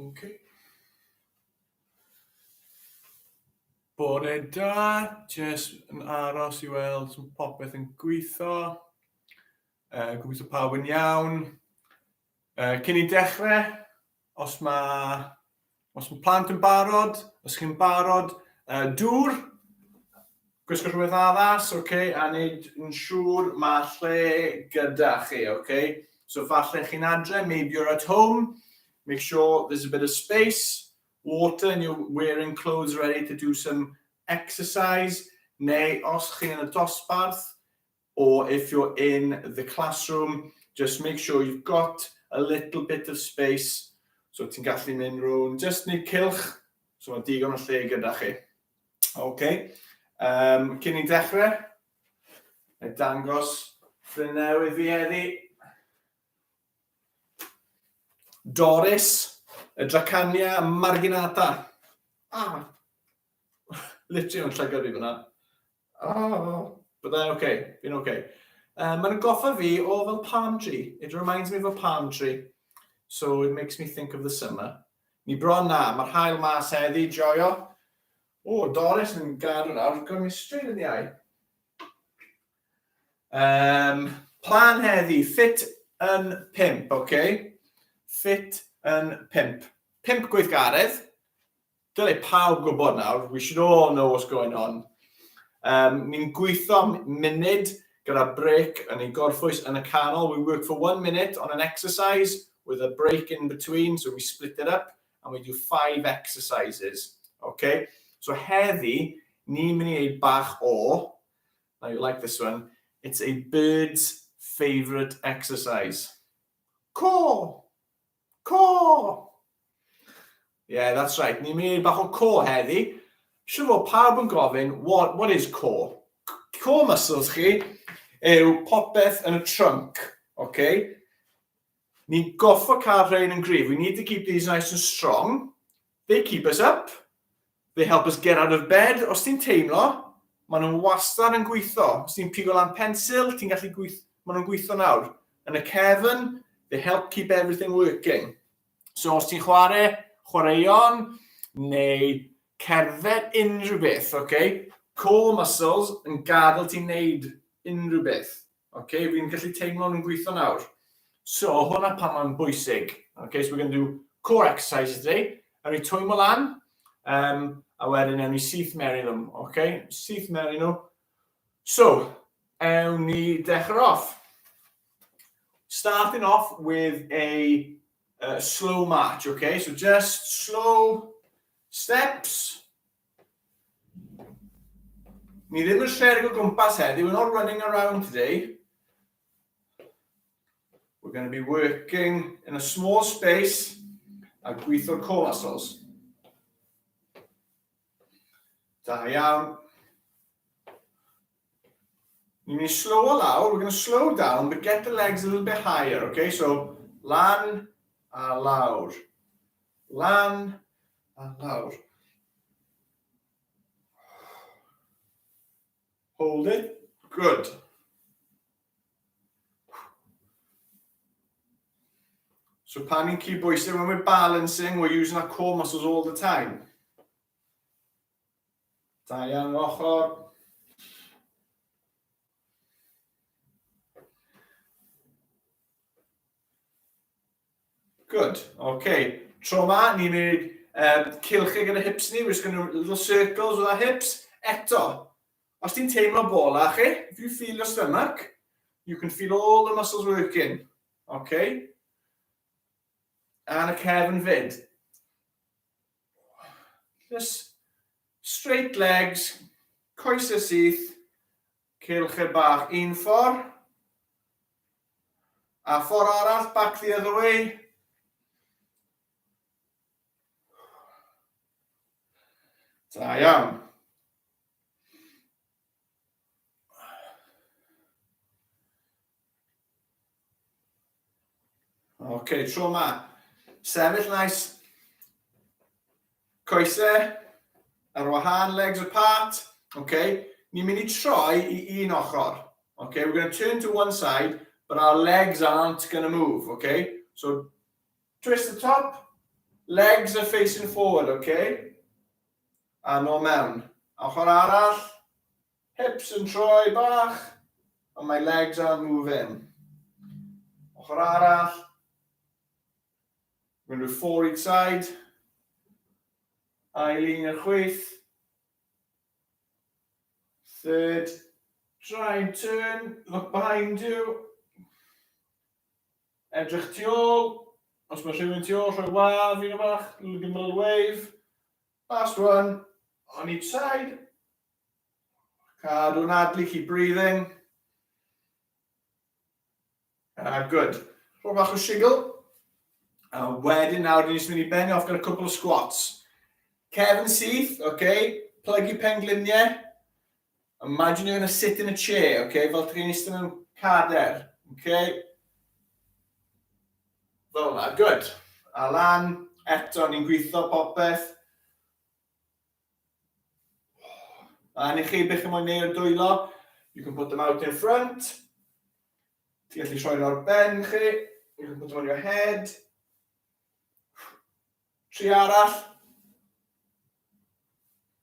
Okay. Bore da, jyst yn aros i weld os mae popeth yn gweithio. Uh, gobeithio pawb yn iawn. Uh, cyn i dechrau, os mae, os mae plant yn barod, os chi'n barod, uh, dŵr, gwisgo rhywbeth addas, okay, a wneud yn siŵr mae lle gyda chi, okay? So falle chi'n adre, maybe you're at home, make sure there's a bit of space, water and you're wearing clothes ready to do some exercise, neu os chi yn y dosbarth, or if you're in the classroom, just make sure you've got a little bit of space, so ti'n gallu mynd rownd, just neu cylch, so mae digon o lle gyda chi. OK, um, cyn i dechrau, na dangos ffrind newydd fi heddi. Doris, y Dracania Marginata. Ah, literally o'n llygad fi fyna. Oh, but then okay, fi'n okay. Um, Mae'n goffa fi o fel palm tree. It reminds me of a palm tree. So it makes me think of the summer. Ni bron na, mae'r hael mas heddi, joio. O, oh, Doris yn gadw nawr, got me straight in the eye. Um, plan heddi, fit yn pimp, oce? Okay? Fit yn pimp. Pimp gweithgaredd. Dylai pawb gwybod nawr, we should all know what's going on. Um, ni'n gweithio am munud gyda break yn ei gorffwys yn y canol. We work for one minute on an exercise with a break in between, so we split it up and we do five exercises. Okay? So heddi, ni'n mynd i wneud bach o, now you like this one, it's a bird's favourite exercise. Co! Co! Yeah, that's right. Ni'n mynd i wneud bach o co heddi. Siwr fod pawb yn gofyn, what, what is core? Core muscles chi yw popeth yn y trunk, okay? Ni'n goffo cael rhain yn gryf. We need to keep these nice and strong. They keep us up. They help us get out of bed. Os ti'n teimlo, maen nhw'n wastad yn gweithio. Os ti'n pigo lan pensil, ti'n gallu gweithio, maen nhw'n gweithio nawr. Yn y cefn, they help keep everything working. So os ti'n chwarae chwaraeon neu cerdded unrhyw beth, okay? Core muscles yn gadael ti'n neud unrhyw beth. Ok, fi'n gallu teimlo nhw'n gweithio nawr. So, hwnna pan mae'n bwysig. Ok, so we're going to do core exercises today. Ewn ni twymo lan, um, a wedyn ewn ni syth mewn i nhw. Ok, syth mewn i nhw. So, ewn ni dechrau off. Starting off with a uh, slow march, okay? So just slow steps. Ni ddim yn rhedeg o gwmpas heddiw, we're not running around today. We're going to be working in a small space a gweithio'r core muscles. Da iawn. Ni'n mynd i slow o lawr, we're going to slow down, but get the legs a little bit higher, okay? So, lan a lawr. Lan a lawr. Hold it. Good. So pan ni'n cydbwyso, when we're balancing, we're using our core muscles all the time. Da iawn ochr. Good. Okay. Tro ma, ni'n mynd um, cilchu gyda hips ni. We're just going to little circles with our hips. Eto, os ti'n teimlo bola chi, if you feel your stomach, you can feel all the muscles working. Okay. And y cefn fyd. Just straight legs, coesau syth, Cylchau bach un ffordd. A ffordd arall, back the other way. Da iawn. Ok, tro yma. Sefyll nice. Coesau ar wahân, legs apart. Ok, ni'n mynd i troi i un ochr. Ok, we're going to turn to one side, but our legs aren't going to move. Ok, so twist the top, Legs are facing forward, okay? A nôl mewn. Ochr arall, hips yn troi bach, and my legs aren't moving. Ochr arall, we're going to do four each side. Ail un i'r chwith. Third, try and turn, look behind you. Edrych tu ôl. Os mae rhywun tu ôl, rhoi waf i nhw bach. Give them a little wave. Last one, on each side. Cadw'n adlu, keep breathing. Good. Rhoi bach o sigl. A wedyn nawr, ni'n mynd i benni off gyda cwpl o squats. Cefn syth, okay? Plygu pengliniau. Imagine you're going to sit in a chair, okay? Fel ti'n eistedd mewn cader, okay? Fel yna, good. A lan, eto, ni'n gweithio popeth. A ni chi, beth chi'n moyn neud o'r dwylo, you can put them out in front. Ti'n gallu rhoi nhw ar ben chi. You can put them on your head. Tri arall.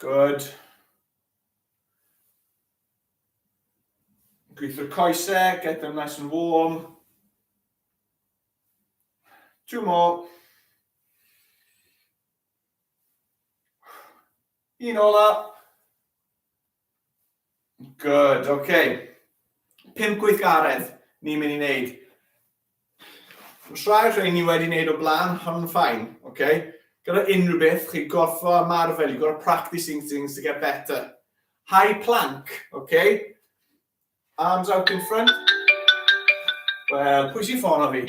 Good. Gweithio'r coesau, get them nice and warm. Two more. Un ola. Good, okay. Pimp gweithgaredd ni'n mynd i wneud. Mae rhai rhai ni wedi wneud o blaen, hon yn ffain, okay? Gyda unrhyw beth, chi gorffo ymarfer, you've got to practice things to get better. High plank, okay? Arms out in front. Wel, pwy sy'n ffono fi?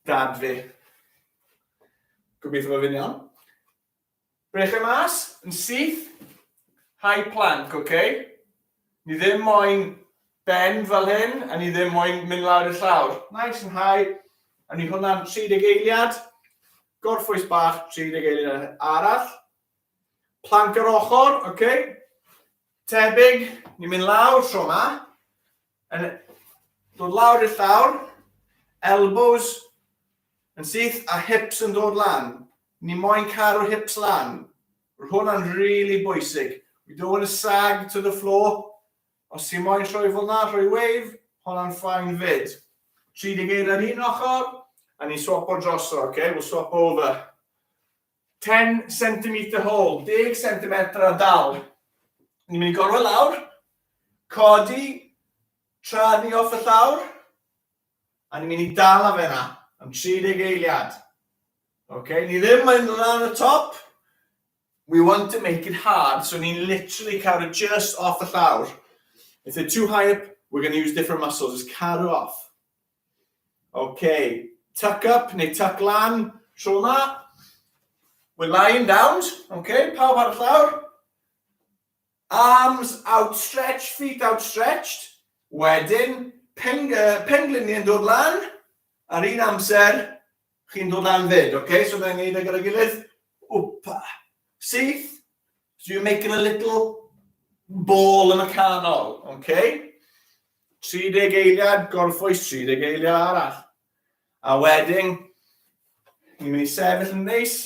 Dad fi. Gobeithio bod fi'n iawn. Breichiau mas, yn syth. High plank, oce? Okay? Ni ddim moyn bend fel hyn, a ni ddim moyn mynd lawr i'r llawr. Nice and high. A ni hwnna'n 30 eiliad. Gorffwys bach, 30 eiliad arall. Plank yr ochr, oce? Okay? Tebyg, ni'n mynd lawr tro yma. Yn dod lawr i'r llawr, elbows yn syth a hips yn dod lan. Ni moyn cadw'r hips lan. Mae hwnna'n really bwysig. We don't want to sag to the floor. Os ti'n moyn rhoi fel na, rhoi wave, hwnna'n fine fyd. 30 eiliad ar un ochr, a ni'n swapo droso, okay? We'll swap over. 10 cm hold, 10 cm a dal. Ni'n mynd i gorfod lawr, codi, traed ni off y llawr, a ni'n mynd i dal am fe na, am 30 eiliad. Okay, ni ddim yn lan y top. We want to make it hard, so ni'n literally cadw just off y llawr. If they're too high up, we're going to use different muscles, just cadw off. Okay, tuck up neu tuck lan, tro yma. We're lying down, okay, pawb ar y llawr. Arms outstretched, feet outstretched. Wedyn, peng, pengliniau'n dod lan, ar un amser, chi'n dod lan fyd, okay? So fe'n neud e gyda gilydd. Wpa. Syth. So you're making a little ball yn y canol, okay? 30 eiliad, gorffwys 30 eiliad arall. A wedyn, ni'n mynd i sefyll yn neis,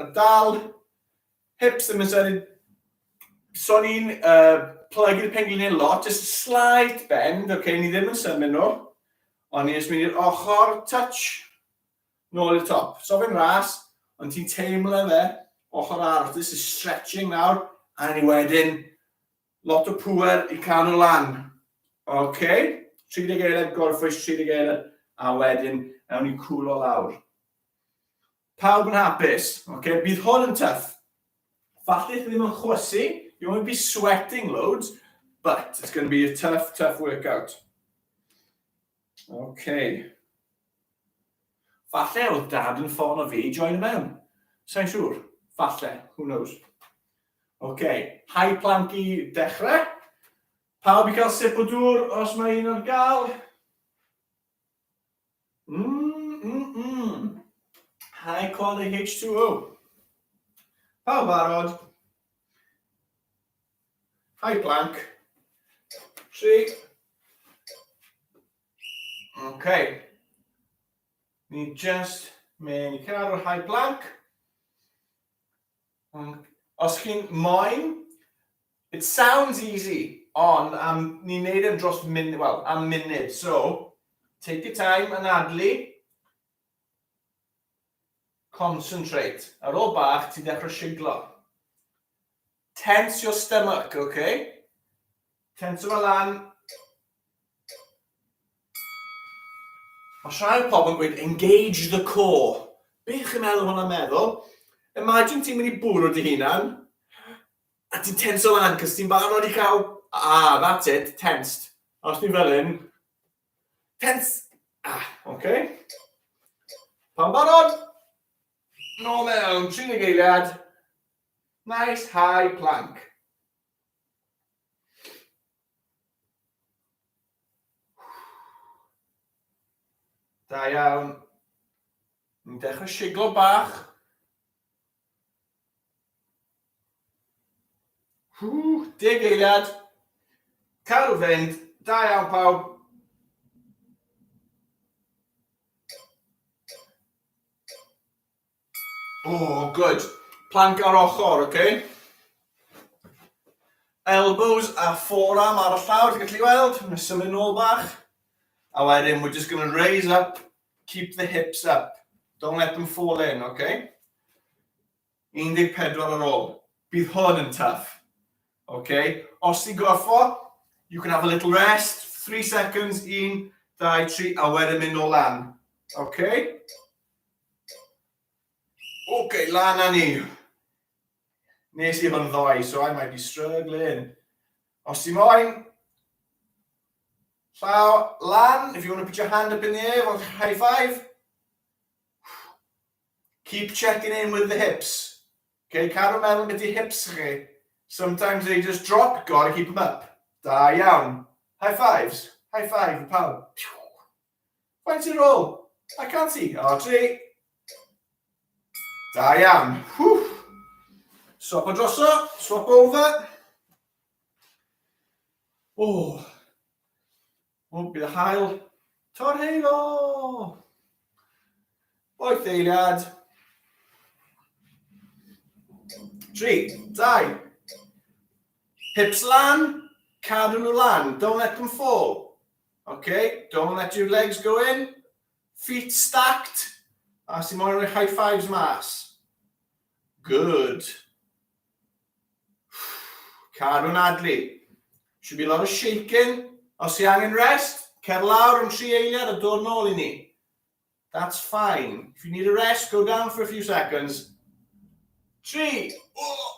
a dal, Hips ddim yn sefyll. So ni'n plygu'r pengliniau lot, just a slight bend, okay, ni ddim yn symud nhw. Ond ni'n just mynd i'r ochr, touch, nôl i'r top. So fe'n ras, ond ti'n teimlo fe, ochr arall. This is stretching nawr, a ni wedyn, lot o pŵer i cadw lan. Okay, 30 eiliad, gorffwys 30 eiliad, a wedyn, nawn ni cwlo lawr. Pawb yn hapus. Okay? Bydd hwn yn tough. Falle chi ddim yn chwysu, you won't be sweating loads, but it's going to be a tough, tough workout. Okay. Falle oedd dad yn ffono fi i join mewn. Sa'n siŵr. Falle. Who knows. Okay. High plank i dechrau. Pawb i cael sip o dŵr os mae un ar gael. High quality H2O. Pawb barod? High plank. Tri. Okay. Ni just mynd i cadw'r high plank. Os chi'n moyn, it sounds easy, ond am, ni'n neud e'n dros munud, well, am munud. So, take your time, anadlu, concentrate. Ar ôl bach, ti'n dechrau siglo. Tense your stomach, okay? Tense fe lan. Mae rhai pobl yn gweud engage the core. Beth chi'n meddwl hwnna'n meddwl? Imagine ti'n mynd i bwrw dy hunan, a ti'n tenso lan, cos ti'n barod i cael... Ah, that's it, tensed. Os ti'n fel hyn, tense. Ah, oce. Okay. Pam barod? Nôl mewn, 30 eiliad. Nice high plank. Da iawn. Ni'n dechrau siglo bach. Hw, deg eiliad. Cadw fynd. Da iawn pawb. Oh, good. Plank ar ochr, okay? Elbows a forearm ar y llawr, ti'n gallu gweld? Mae'n symud nôl bach. A wedyn, we're just going to raise up, keep the hips up. Don't let them fall in, okay? 14 ar ôl. Bydd hwn yn tough. Okay? Os ti'n gorffo, you can have a little rest. 3 seconds, 1, 2, 3, a wedyn mynd nôl lan. Okay? Ok, lan â ni. Nes i hwn ddoe, so I might be struggling. Os ti moyn, llaw lan, if you want to put your hand up in the air, high five. Keep checking in with the hips. Okay, cadw meddwl beth i hips chi. Sometimes they just drop, gotta keep them up. Da iawn. High fives. High five, pawb. Faint sy'n rôl? I can't see. O, tri. Da iawn. Whew. Swap o droso. Swap over. O. O, bydd y hael. Torheilo! Wyth eiliad. 3, 2. Hips lan, cadw nhw lan. Don't let them fall. Okay, don't let your legs go in. Feet stacked. A sy'n moyn rhoi high fives mas. Good. Cadw'n adlu. Should be a lot of shaking. Os ti angen rest, cer lawr am tri eiliad a dod nôl i ni. That's fine. If you need a rest, go down for a few seconds. Tri. Oh.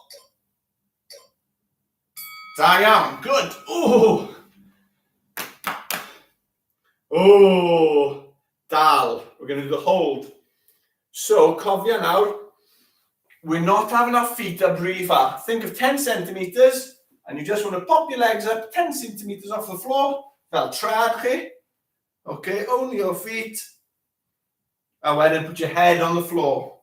Da iawn, good. Ooh. Ooh. Dal. We're going to do the hold. So, cofia nawr, we're not having our feet up really far. Think of 10 centimetres, and you just want to pop your legs up 10 centimetres off the floor, fel trad chi. Okay, only your feet. A wedyn put your head on the floor.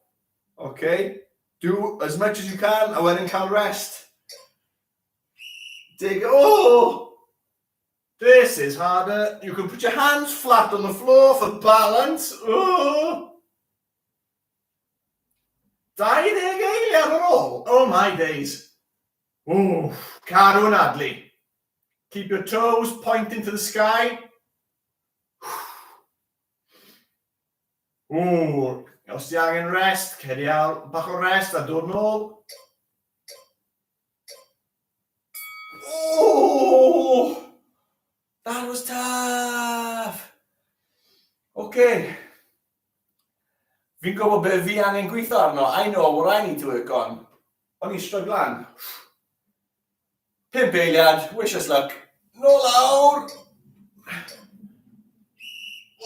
Okay? Do as much as you can, a wedyn cael rest. Dig, oh! This is harder. You can put your hands flat on the floor for balance. Oh! 20 eiliad ar ôl. Oh my days. Ooh, cadw yn adlu. Keep your toes pointing to the sky. Ww, os ti angen rest, ceri ar bach o rest a dod nôl. Ooh, that was tough. Okay. Fi'n gwybod beth fi angen gweithio arno. I know what I need to work on. O'n i'n stryglan. Pump eiliad, wish us luck. Nôl lawr!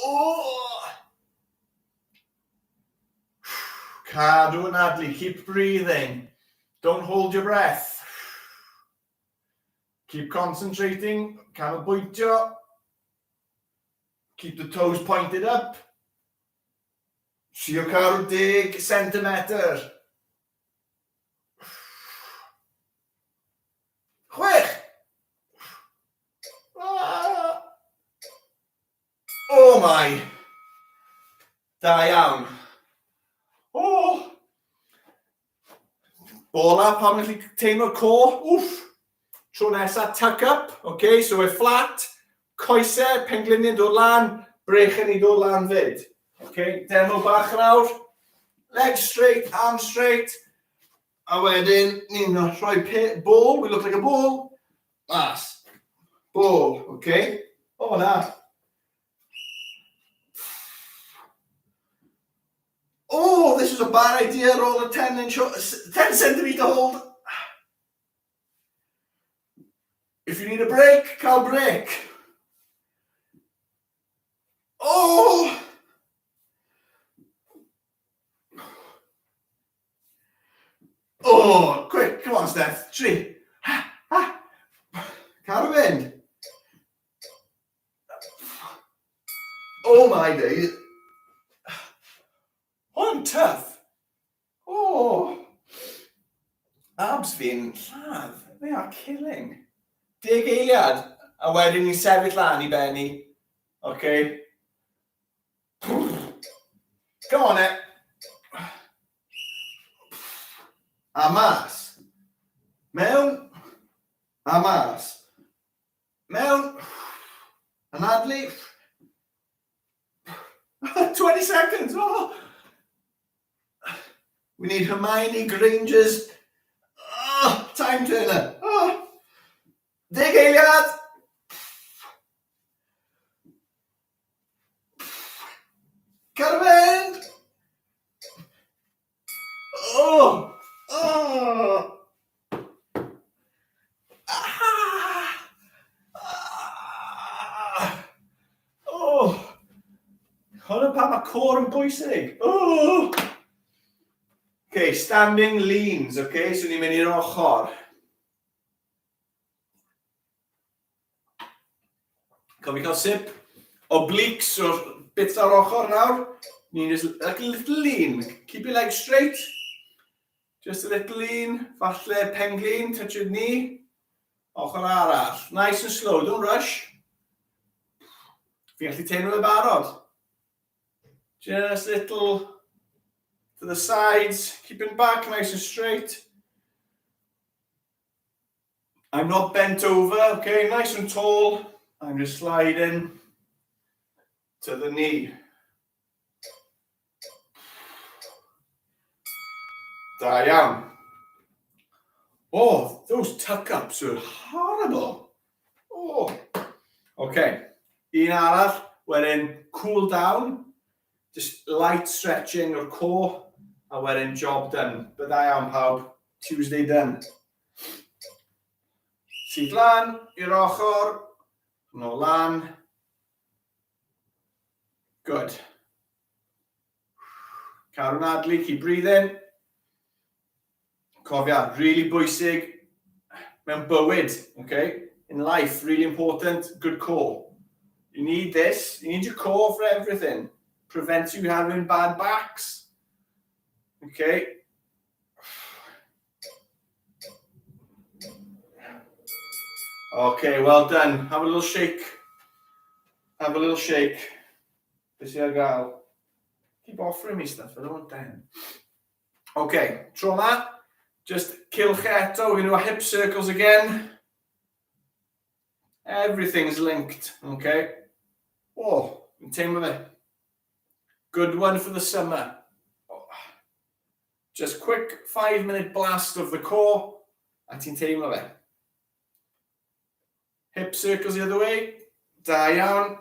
Oh! Cadw yn adlu, keep breathing. Don't hold your breath. Keep concentrating, canolbwyntio. Keep the toes pointed up. Trio cadw 10 centimetr. Chwech! Ah! Oh my! Da iawn. O! Bola, pam yn gallu teimlo core? Wff! Tro nesa, tuck up. Okay, so we're flat. Coesau, pengliniau'n dod lan, breichiau ni dod lan fyd. Okay, demo bach nawr. Legs straight, arms straight. A wedyn, ni'n rhoi ball, we look like a ball. Mas. Ball, okay? O, na. Oh, this is a bad idea, roll a 10 inch, 10 centimeter hold. If you need a break, cael break. Oh! Oh, quick, come on, Steph. Tri. Ha, ha. Cadw fynd. Oh my days. Hwn tough. Oh. Abs fi'n lladd. They are killing. Deg eiliad. A wedyn ni'n sefyll lan i benni. Okay. Come on, eh. A mas. Mewn. A mas. Mewn. Anadlu. 20 seconds. Oh. We need Hermione Granger's oh, time turner. Oh. Deg eiliad. Carmen! Oh! Oh! Ah! Ah! Oh! Hwn yn pa mae cor yn bwysig. Oh! Okay, standing leans, okay? So ni'n mynd i'r ochr. Cofio cael sip. Obliques o'r bits ar ochr nawr. Ni'n just like a little lean. Keep your legs straight. Just a little lean. Falle penglin, touch your knee. Ochr arall. Nice and slow, don't rush. Fi'n gallu teimlo fe barod. Just little to the sides. Keeping back nice and straight. I'm not bent over, okay, nice and tall. I'm just sliding to the knee. Da iawn. Oh, those tuck-ups are horrible. Oh. Okay, un arall, wedyn cool down, just light stretching o'r core, a wedyn job done. But da iawn pawb, Tuesday done. Syth lan i'r ochr, nôl lan. Good. Cadw'n adlu, keep breathing. Cofia, really bwysig mewn bywyd, okay? In life, really important, good core. You need this, you need your core for everything. Prevents you having bad backs. Okay. Okay, well done. Have a little shake. Have a little shake. Be sy'n ar gael? Keep offering me stuff, I don't want them. Okay, tro yma, just cilch eto, we're going to do our hip circles again. Everything's linked, okay? Oh, yn teimlo fe. Good one for the summer. Oh. Just quick 5 minute blast of the core, a ti'n teimlo fe. Hip circles the other way. Da iawn.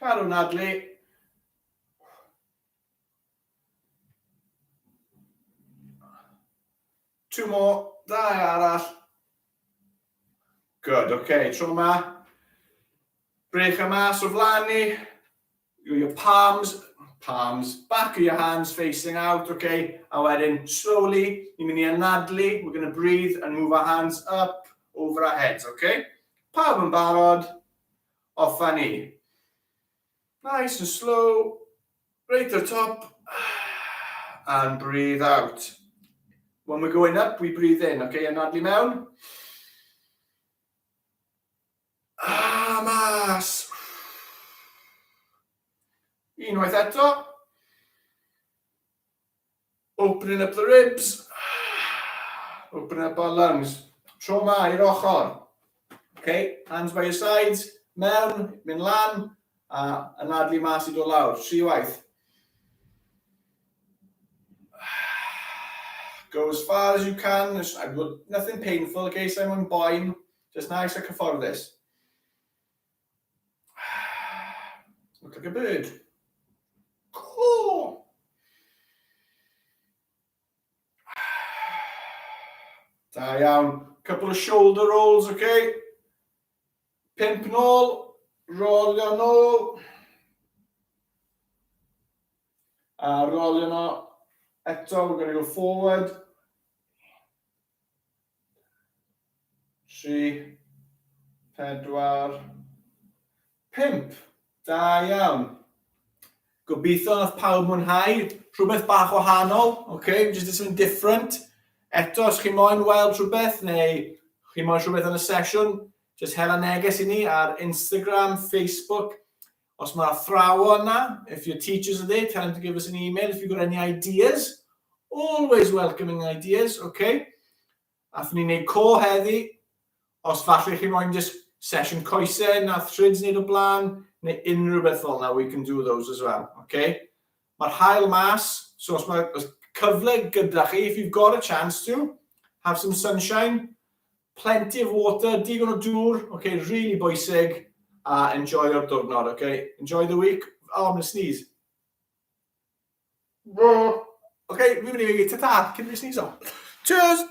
Cadw nadlu. Two more. Dau arall. Good, okay. Tro yma. Breich mas o flaen ni. Your palms, palms, back of your hands facing out, okay? A wedyn, slowly, ni'n mynd i anadlu. We're going to breathe and move our hands up over our heads, okay? Pawb yn barod? Off â ni. Nice and slow. Right to the top. And breathe out. When we're going up, we breathe in, okay? Anadlu mewn. Ah, mas. Unwaith eto. Opening up the ribs. Opening up our lungs. Tro ma i'r ochr. Okay, hands by your sides. Mewn, mynd lan, a anadlu mas i dod lawr. Tri waith. Go as far as you can. Nothing painful, okay? Simon boen. Just nice a cyfforddus. Look like a bird. Cool. Da iawn. Couple of shoulder rolls, okay? Pimp nôl, rolio nôl. A rolio no eto, we're going to go forward. 3, 4, 5. Da iawn. Gobeithio nath pawb mwynhau. Rhywbeth bach wahanol, okay? Just something different. Eto, os chi moyn weld rhywbeth neu chi moyn rhywbeth yn y sesiwn, just hela neges i ni ar Instagram, Facebook. Os mae athrawon yna, if your teachers are there, tell them to give us an email if you've got any ideas. Always welcoming ideas, okay? Athyn ni'n neud co heddi. Os falle chi moyn just sesiwn coesau, nath Shrids wneud o blaen, neu unrhyw beth fel yna, we can do those as well, okay? Mae'r hael mas, so os mae os cyfle gyda chi, if you've got a chance to, have some sunshine, plenty of water, digon o dŵr, okay, really bwysig, a enjoy your diwrnod, okay? Enjoy the week. Oh, I'm going to sneeze. Okay, fi'n mynd i ta-ta, cyn fi sneezo. Cheers!